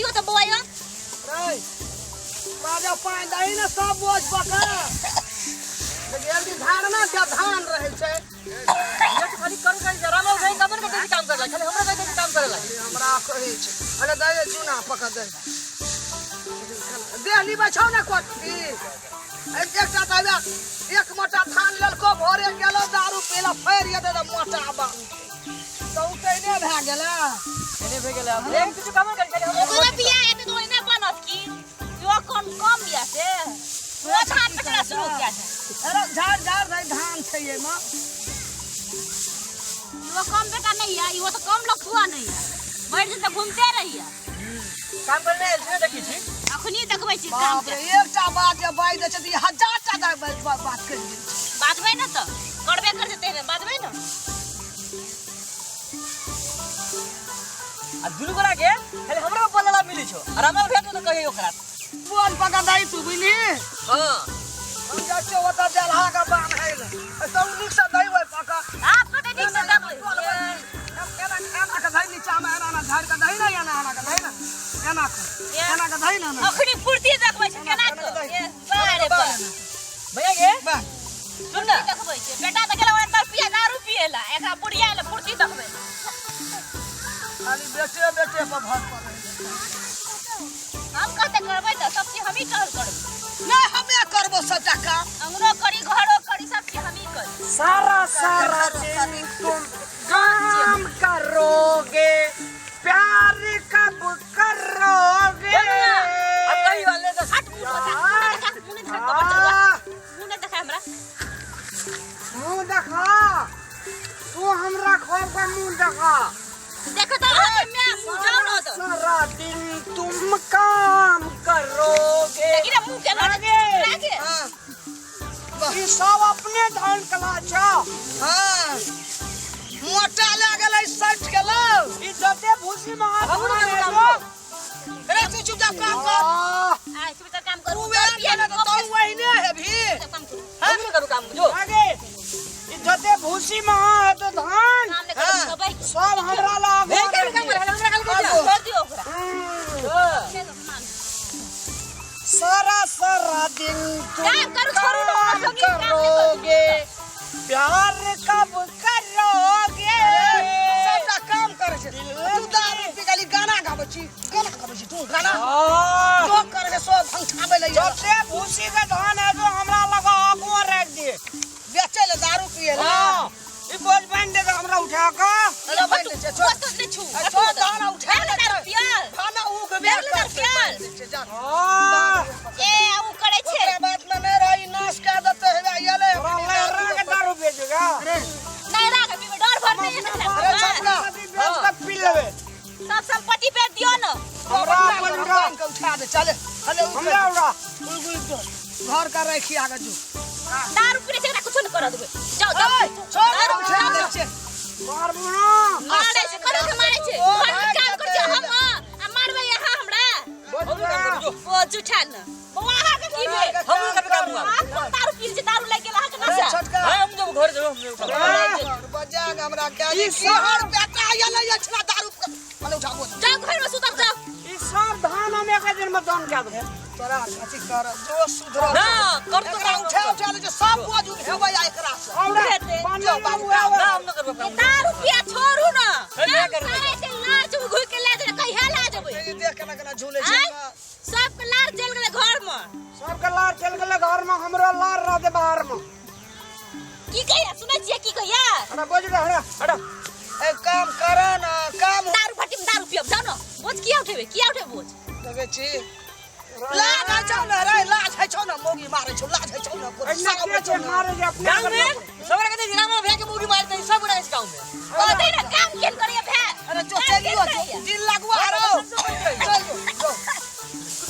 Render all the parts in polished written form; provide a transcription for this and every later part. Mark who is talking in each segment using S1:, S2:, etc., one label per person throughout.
S1: दियो तो बौआ यो।
S2: रे बाजा पानि दही ने सब बोझ पका जल्दी धान ना जब धान रहै छै।
S3: ये तो खाली कर कर जरा में भाई कबर के काम करला, खाली हमरा कहे के काम करेला।
S2: हमरा कहै छै अरे दे चूना पकड़ दे देहली बछौ ने कोटी एकटा तऽ एक मोटा धान लेलको भोरे गेलो दारू पीला फेर ये दे मोटा बान तऽ उठैने भए गेलै।
S3: एने भए गेलै अब एक किछु काम कर खाली हमरा।
S1: ओकरा बियाह हेतै तऽ ओहिना बनत की यो कम कम बियाह से वो धान बेचना शुरू किया छै।
S2: अरे झाड़ झाड़ भाई धान छै एहिमे।
S1: यो कम बेटा नहीं है, यो तो कम लफुआ नहीं है, भरि दिन तऽ घूमते रहिए।
S3: काम करने आयल छी ने देखी छी।
S1: अखनी देखबै छी काम
S2: बाप रे
S1: के।
S2: एकटा बात जे बाजि दै छै तऽ ई हजार टा बात कहि दै छै।
S1: बाजबै ने तऽ करबे करतै तेहने बाजबै ने।
S3: आ दुनू गोरा के खाली हमरा बोलला मिलै छौ आ हमरा भेट तऽ कहियो ओकरा।
S2: बोल पकड़ दही तू बुझली।
S3: हां
S2: हम जाइ छियौ ओतऽ देलहा के बान्है लए। तू नीक से दही ओहि पकड़।
S1: आप कते नीक से देबै।
S2: एना एना के दही नीचा मे एना एना झाड़ि के दही ने एना एना के दही ने एना के एना के दही ने एना।
S1: अखनी फुर्ती देखबै छै केना के। ए, बारे बा।
S3: भैया के
S2: बा।
S3: सुन ना।
S1: देखबै छै बेटा तऽ गेलै ओना पिया दारू पिएला एकरा बुढ़िया ले फुर्ती देखबै।
S2: खाली बेटे बेटे पर भर पड़ै।
S1: हम कहते करबै तऽ सब चीज हमही कहल करबै।
S2: नहीं हमे करबो सबटा काम।
S1: अंगनो करी घरो करी सब चीज हमही करी।
S4: सारा सारा दिन तुम काम करोगे प्यार कब करोगे।
S3: अब कही वाले तो
S1: हट मुंह देखा मुंह देखा मुंह नहीं देखा कबर चलवा मुंह नहीं देखा हमरा।
S4: मुंह देखा तू हमरा खोल के मुंह देखा।
S1: देखो तो अहाँ के मैं मुंह जाओ ना तो।
S4: सारा दिन तुम काम करोगे।
S1: लेकिन मुंह के
S4: लागे।
S1: लागे।
S2: हां
S4: ई सब अपने धान कला छा।
S2: हां मोटा लागल है 60 किलो।
S4: ई जते भूसी में हाथ
S3: हमरो
S4: मारे
S3: काम
S4: जो।
S3: करो।
S2: अरे तू चुपचाप काम कर।
S1: आ चुपचाप काम करू।
S2: तू वेला केने तो तू वहीने हेबी।
S1: काम करू।
S3: हमरो करू काम जो।
S4: आगे ई जते भूसी में हाथ तो धान।
S1: काम नहीं करू सबई।
S4: सब हमरा लाग।
S3: नहीं करू काम हमरा खाली करू।
S1: छोड़ दियो ओकरा।
S4: हां। सारा सारा दिन तुम
S1: काम करू छोड़ू ना
S4: काम
S1: संगी, काम नहीं करू।
S4: करोगे प्यार कब करोगे।
S2: सबटा काम करै छै। तू दारू पी खाली गाना गाबै छी गाना गाबै छी तू गाना।
S4: हां।
S2: जो करबे सब भंगठाबै लए।
S4: जब से भूसी के धान है जो हमरा लगा आगू राख दे।
S2: बेचै लए दारू पिए लए।
S4: हां ई बोझ बांध दे हमरा उठा के।
S2: अरे बांध दे छै, छोड़।
S1: बस तो नहीं छू।
S2: छोड़ धान उठा ले
S1: दारू पियल।
S2: धान उगबे
S1: दारू
S2: करतै,
S1: पियल।
S2: बांध दे छै, जा।
S4: हां।
S1: ए उ करै छै।
S2: ओकरा बात में नहीं रही नाश कए देतै हेबे एलै।
S4: तोरा लहरा के दारू बेचेगा।
S1: नहीं राख पीबे डर भर नहीं है
S2: अरे छपरा।
S4: बेच के पी लेबे।
S1: सब संपत्ति बेच दियो ना।
S4: हमरा अपन उठा।
S2: बांध के उठा दे चले। चले उठ।
S4: हमरा उठा।
S2: घर का रखी आगे जो।
S1: दारू पीने छै एकरा कुछो नहीं कर देबे। जाओ जाओ।
S2: ओए, छोड़
S1: दारू
S2: उठा
S1: पियो
S2: दे
S1: ना।
S2: छै।
S4: मारबू ना।
S1: मारै छै, करू के मारै छै।
S2: ओ,
S1: घर में
S2: भाग
S1: काम करै छै
S2: जेतै।
S1: हम आ मारबै अहाँ हमरा।
S3: हमरो काम करू जो।
S1: ओ झूठा न। बौआ अहाँ के की भेल?
S3: हमरो कभी काम हुआ।
S1: अहाँ कोन दारू पी छै? दारू लागि गेल अहाँ के
S2: अरे
S1: नशा।
S2: छोटका।
S3: हां हम जब घर जब हम
S2: बजा के हमरा के
S4: ई
S2: ई
S4: सब-
S2: बेटा आयल है छना दारू अरे उठाबो।
S1: जाओ घर में सुतब जाओ।
S4: ई सब धान हम एक दिन में दान कए देबै।
S2: तोरा अथी कर जो सुधर।
S3: ना कर तो
S2: एकरा उठा उठा ले जे सब बोझ उठेबै आ एकरा से।
S4: औरा
S1: हेतै।
S4: बान्हल
S2: जो बाबू,
S4: हुआ
S3: ना हम न करबो काम।
S1: दारू पिया छोड़ू ना।
S3: नहीं करबै।
S1: काम करै छै लार चुप घुइ के ले जेबै कहिया ला जेबै?
S2: ई देख केना केना झूले छै।
S1: आँय? सबके लार चलि गेलै घर में।
S4: सबके लार चलि गेलै घर में हमरो लार रहतै बाहर में।
S1: की कहिया सुनै छियै की कहिया?
S4: अरे बोझ रे हटा हटा।
S2: ए काम कर ना काम।
S1: दारू भट्टी में दारू पियब जाओ ना। बोझ किया उठेबै किया उठेबै बोझ?
S2: देखै छी लाज है छौ ना रे लाज है छौ ना मौगी मारै छौ लाज है छौ ना
S4: एना
S2: शरम
S4: के
S2: है
S4: छै
S2: छौ ना।
S4: मारे जे अपने
S3: गांव में सब के देखी राम भैया के मुर्गी मारते सब गोरा के गांव में।
S1: कहतै ना काम केन करैया भै।
S2: अरे जो
S1: काम
S2: चलियो
S1: केन करैया?
S2: दिल लगवा रो चल जो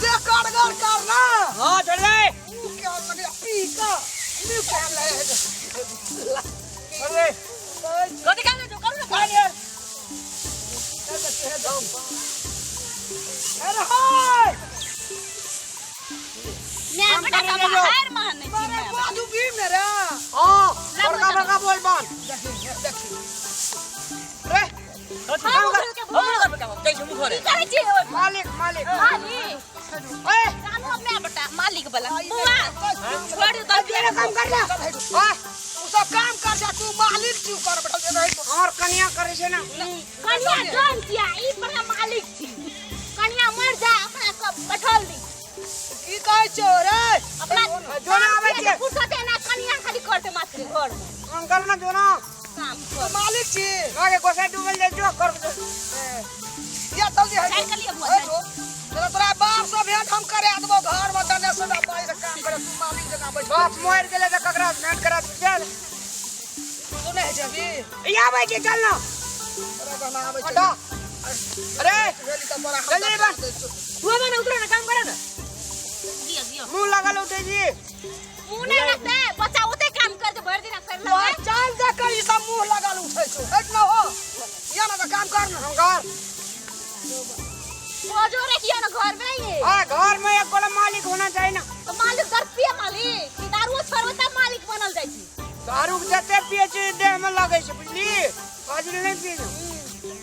S2: दे कारगर कर ना।
S4: हां चल जाए।
S2: मुंह के लगे पी का मुंह के लगे।
S4: अरे
S1: कथी काम जो करू ना।
S4: अरे हाय
S1: मैं बेटा सब हार मानै छी
S2: अरे
S1: मैं।
S2: बाजू भी में रे।
S4: हां बड़का बड़का बोल बान।
S2: देखी देखी रे
S3: कथी
S1: हम उठल के
S3: हम करबो काम जाइ छी हम घरे।
S1: की करै छियै ओइ?
S4: मालिक मालिक।
S1: छोड़ दे तो
S4: तेरा काम कर ले।
S2: चल हट।
S4: आ
S2: उ सब काम कर जा, तू मालिक छी कर बैठल जे रही।
S4: और कनिया करे छै ना।
S1: कनिया जन छिया ई बड़ा मालिक छी। कनिया मर जा अपना सब बैठल दी।
S2: की कहै छौ रे?
S1: अपना
S4: जोना आबै छै।
S1: फुर्सत है ना, कनिया खाली करते मात्र घर में
S4: काम कर ना जोना।
S1: काम
S2: तू
S1: कर।
S2: मालिक छी।
S4: आगे गोसाई डूबल जाय जो कर दे।
S2: या जल्दी हट।
S1: साइकिल लिअ बुआ,
S2: हट हो। तोरा तोरा बाप से भेंट हम करे देबो घर में, दने से पाई से काम करे, तू मालिक जकाँ बैठ।
S4: बाप मर गेलै तऽ ककरा से भेंट करा देबै, चल।
S2: तू नहि जेबी?
S4: ई आबै छै, चल ना।
S2: तोरा कहना आबै छै।
S4: हटा। अरे
S2: भेली तऽ तोरा हम
S4: जल्दी बन।
S3: तू आबे ना, उतरे ना, काम करे ना।
S1: दियो दियो।
S4: मुंह लगल उठे जी।
S1: मुंह नहीं लगते बच्चा ओते काम करते भर दिन कर
S2: तोहर
S1: लगे।
S2: चाल देख के ई सब मुंह लगल उठै छौ। हट न हो, या ना तऽ काम कर ना।
S4: हम घर
S1: बोझो रखियो ना घर में ये।
S4: आ घर में एक गोला मालिक होना चाहिए ना।
S1: तो मालिक दर पिए मालिक कि दारू छोड़बे तब मालिक बनल जाइ छी।
S4: दारू जते पिए छै देह में लगै छै, बुझली? फाजिल नहीं पिए छै।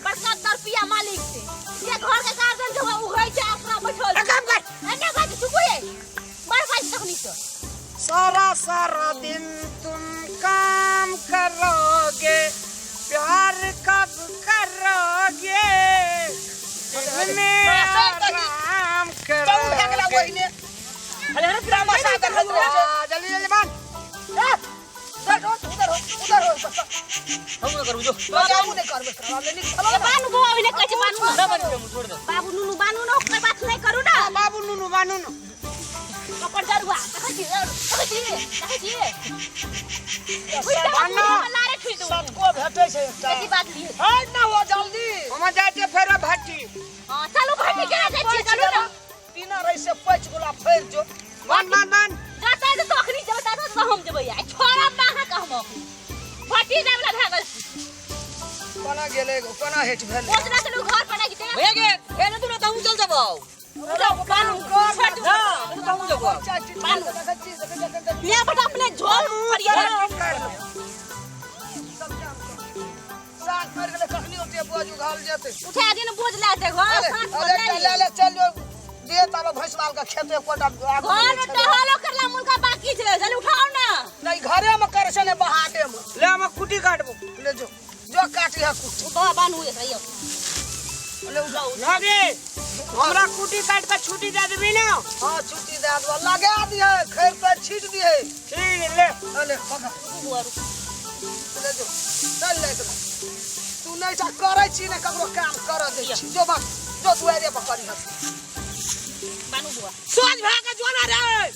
S1: बड़का दर पिया मालिक छै। ये घर के गार्जियन जो उघै छै अपना बैठल।
S4: ए, काम कर।
S1: एने बात चुप ये बड़ बात तखनी तो।
S4: सारा सारा दिन तुम काम करोगे, प्यार कब करोगे, दिल में आराम
S2: चल भए गेला
S4: करोगे।
S2: ओहिने।
S3: खाली हमरा
S2: तमाशा देखैत रहै छै।
S4: आ, जल्दी जल्दी बांध।
S2: ए, उधर हो, उधर हो, उधर हो।
S3: हम ना करू जो।
S2: बाबू नहि करबै, करबा ले नीक छलो
S1: ए
S2: ना।
S1: बानू बुआ ओहिने कहै छै बानू
S3: ना
S1: ना।
S3: बन हम छोड़ दे।
S1: बाबू नुनू बानू ना, ओकर बात नहीं करू ना।
S4: बाबू नुनू बानू नु।
S1: कपड़ जरुआ देखै छी, देखै छी, देखै छी।
S4: बानू।
S1: लारे ठुइ दू।
S2: सटको भेटै छै एकटा।
S1: बेसी बात लिए।
S2: हट ना हो जल्दी।
S4: हम जाइ छियै फेर भट्टी।
S1: हां चलू भट्टी केना जाइ छियै, चलू ना।
S2: बिना रही से पैच गोला फेर जो।
S4: बान बान बान।
S1: जाता है तो अखनी जेबै, ता तो हम जेबै। आ छोड़ब ना अहाँ के हम अखनी। भट्टी जाय वाला भए गेल।
S2: कोना गेलै गो, कोना हेट भेलै?
S1: पहुँचना चलू घर पर लागि तेना।
S3: भैया के ए ना तू ना तहु चल जबौ।
S1: उठाओ, बानू, छोड़ दू।
S3: ना तू तहु जबौ।
S1: बानू। ले बेटा अपने झोल फरिया।
S2: साँझ पड़ि गेलै, कखनी ओते बोझ उघाल जेतै?
S1: उठा दिन बोझ ला दे घर
S2: अरे,
S1: साँझ
S2: अरे,
S1: पर
S2: ले ले चल जो। दे ताबे भैंसवाल के खेते कोटा आगू
S1: घर में
S2: छै।
S1: टहलो करला मुनका बाकी छै, जल्दी उठाओ ना।
S2: नहीं घरे में करे छै ने बहाटे में।
S4: ले हम कुटी काटबो।
S2: ले जो, जो काटी है कुटी।
S1: उठा बानू एक रहियो।
S2: ले उठाओ।
S4: ना गे, हमरा कुटी काट के छुट्टी दे देबी ना।
S2: हाँ छुट्टी दे देबो, लगा दिहे, खैर पे छीट दिहे।
S4: ठीक है, ले।
S2: ले पकड़।
S1: बुआ रुक।
S2: ले जो, चल ले जो। तू नहीं टा करै छी ने ककरो काम कर दै छी। जो बात, जो दुआरे पर करी हस।
S1: बानू बुआ।
S2: सोझ भए के जो ना रे।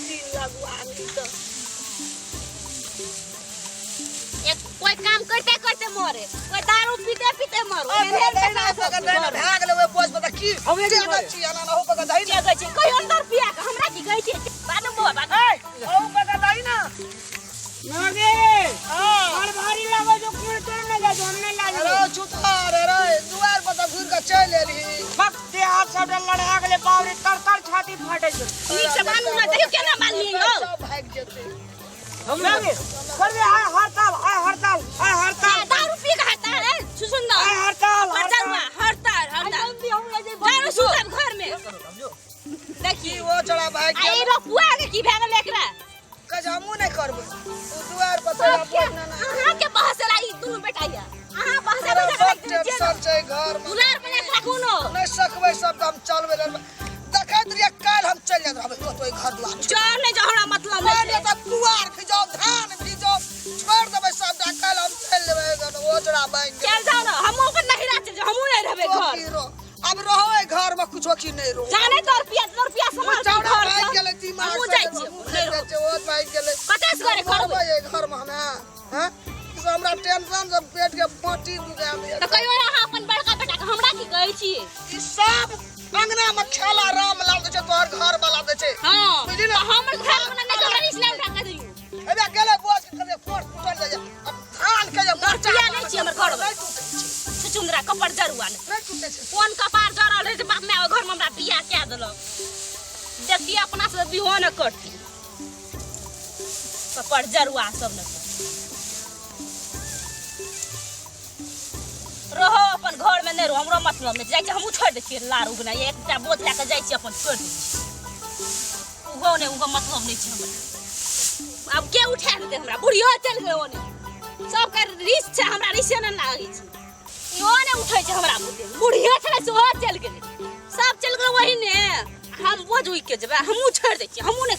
S1: दिन लगुआ नहीं तो। एक कोई काम करते करते मरे, कोई दारू पीते पीते मरो। एहन बेटा सब मरे।
S2: भए गेलै ओहि बोझ पर तऽ की?
S3: हम एक
S2: के
S3: मरे।
S2: छी एना ना हो पकड़ दही ना।
S1: के कहै छै, कहियो अंदर पिया के हमरा की कहै छै? बानू बुआ, बानू।
S2: ए, औ पकड़ दही ना।
S4: ना गे, और भारी लागो जो कुण तोड़ ना जा, हम नहीं लागे।
S2: अरे चुता रे रे, दुआर पर तऽ घुरि के चलि एलही।
S4: बक दे हाथ सब लड़ा गेलै बावरी, तर तर छाती फाटै छै।
S1: नीक से बानू ना, देखियौ केना बानलियै यौ।
S2: सब भागि जेतै।
S3: हम
S4: ना गे, कर दे आय हड़ताल, आय हड़ताल, आय हड़ताल।
S1: दारू पी के हड़ताल है, सुसुंदर।
S4: आय हड़ताल,
S1: हड़ताल हुआ, हड़ताल, हड़ताल।
S3: जल्दी हम ले जइबो।
S1: दारू सुतब घर में। देखी
S2: की ओ चोरा भागि
S1: आ ई
S2: गेल।
S1: रपुआ के की भए गेल एकरा?
S2: कहै छै हमहूँ नहि करबै। ओ दुआर पर तोरा
S1: सबके
S2: बोझ ना ना।
S1: अहाँ के बहसला ई दुनू बेटा या। अहाँ बहसा
S2: तोरा
S1: बहसा
S2: सब
S1: के रखि
S2: टेंशन
S1: देबै
S2: छै घर में।
S1: दुलार बना के राखू न।
S2: नहि सकबै सब तऽ हम चलबै लड़बै। देखैत रहियै काल्हि हम चलि जाइत रहबै कतौ ई घर दुआर।
S1: जाउ नहि जाउ हमरा मतलब नहि
S2: पहिले
S1: छै।
S2: तऽ पुआर भिजाउ, धान भिजाउ, छोड़ि देबै सबटा, काल्हि हम चलि जेबै ओ चोरा भागि गेल।
S1: चल जाउ न, हमहूँ अपन नहिरा चलि जाउ, हमहूँ नहि रहबै
S2: तो
S1: घर।
S2: की रहो? अब रहो एहि घर में कुछो की नहीं रहो।
S1: जाने तो रुपया रुपया सम्हाल के
S2: चौड़ा
S1: घर
S2: भागि
S1: से।
S2: गेलै दिमाग
S1: हमहूँ
S2: से,
S1: जाइ छियै,
S2: हमहूँ
S1: नहि रहब।
S2: जाइ छियै, ओ भागि गेलै।
S1: कतऽ से घरे करबै?
S2: मरबै एहि घर में हमे, हैं? ई सब हमरा टेंशन से पेट के बाटी बुझा दैया।
S1: तऽ कहियो अहाँ अपन बड़का बेटा के हमरा की कहै छी?
S2: ई सब अंगना में खेला राम लाल दै छै, तोहर घर वाला दै छै।
S1: हाँ,
S2: बुझली ने?
S1: तऽ हमर घर में नहि हमरा रिश्ता उठा के दियौ।
S2: एबे गेलै बोझ के कहलियै कोर टूटल जाइया। अब धान के जे मरचा
S1: रुपया नहि छै हमर घर में।
S2: नहि टूटै छै,
S1: छुछुंदरा कपड़ जरुआ ने।
S2: नहि टूटै छै।
S1: कोन कपार जरल रहै छै बाप माय ओहि घर में हमरा बियाह कए देलक। देखती अपना से बिहो न करती। कपड़ जरुआ सब ने। रहो अपन घर में नहीं रहो, हमरो मतलब नहीं। जाइ छी हमहूँ छोड़ि दै छियै लार उगना, एकटा बोझ लए कऽ जाइ छी अपन छोड़ि दै छियै। ओने ओकर मतलब नहि छै हमरा। आब के उठा देतै हमरा? बुढ़ियो चलि गेलै ओने, सबके रिस छै, हमरा रिसे नहि लागै छै। इहो नहि उठै छै हमरा बुते। बुढ़ियो छलै सेहो चलि गेलै, सब चलि गेलै ओहिने। हम बोझ उगि के जेबै, हमहूँ छोड़ि दै छियै, हमहूँ नहि।